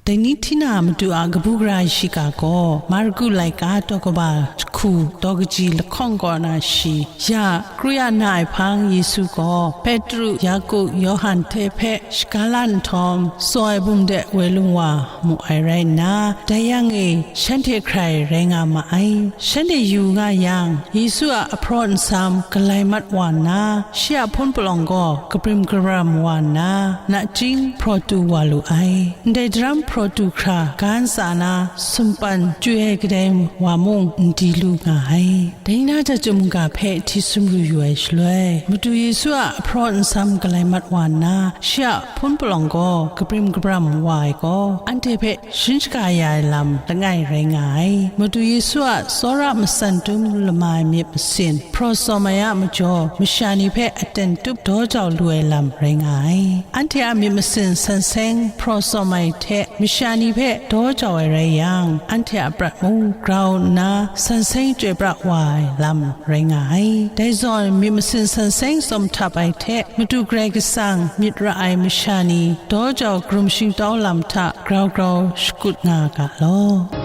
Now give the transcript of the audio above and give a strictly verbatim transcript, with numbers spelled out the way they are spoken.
Dai ni hti na matu a kabu gara shiga gaw, Marku laika daw kaba jahku daw kaji lahkawng kaw na shi, ya kru ya na ai hpang Yesu gaw Petru, Yaku, Yawhan hte hpe shaga la nhtawm, tsaw ai bum de woi lung wa mu ai rai nna, dai yang e shanhte hkrai rai nga ma ai. Shanhte yu nga yang, Yesu a ahpraw nsam galai mat wa nna, shi a hpun palawng gaw kabrim kabram wa nna, nachying hpraw tu wa lu ai. Ndai daram hpraw tu hkra, ga ntsa na sumpan chyu ai kadai wa mung n di lu nga ai. Dai na jahtum ga hpe hti sumru yu ai shaloi, Madu Yesu a ahpraw nsam galai mat wa nna, shi a hpun palawng gaw kabrim kabram wa ai gaw, anhte hpe shin shaga ya ai lam langai rai nga ai. Madu Yesu a tsawra matsan dum lama ai myit masin, hpraw tsawm ai a majaw, masha ni hpe aten tup daw jau lu ai lam rai nga ai. Anhte a myit masin san seng hpraw tsawm ai hte, masha ni hpe daw jau ai rai yang, anhte a prat mung grau nna san seng chyoi pra wa ai lam rai nga ai. Dai zawn, myit masin san seng tsawm htap ai hte, Madu Karai Kasang myit ra ai masha ni daw jau karum shingtau lam hta grau grau shakut nga ga law.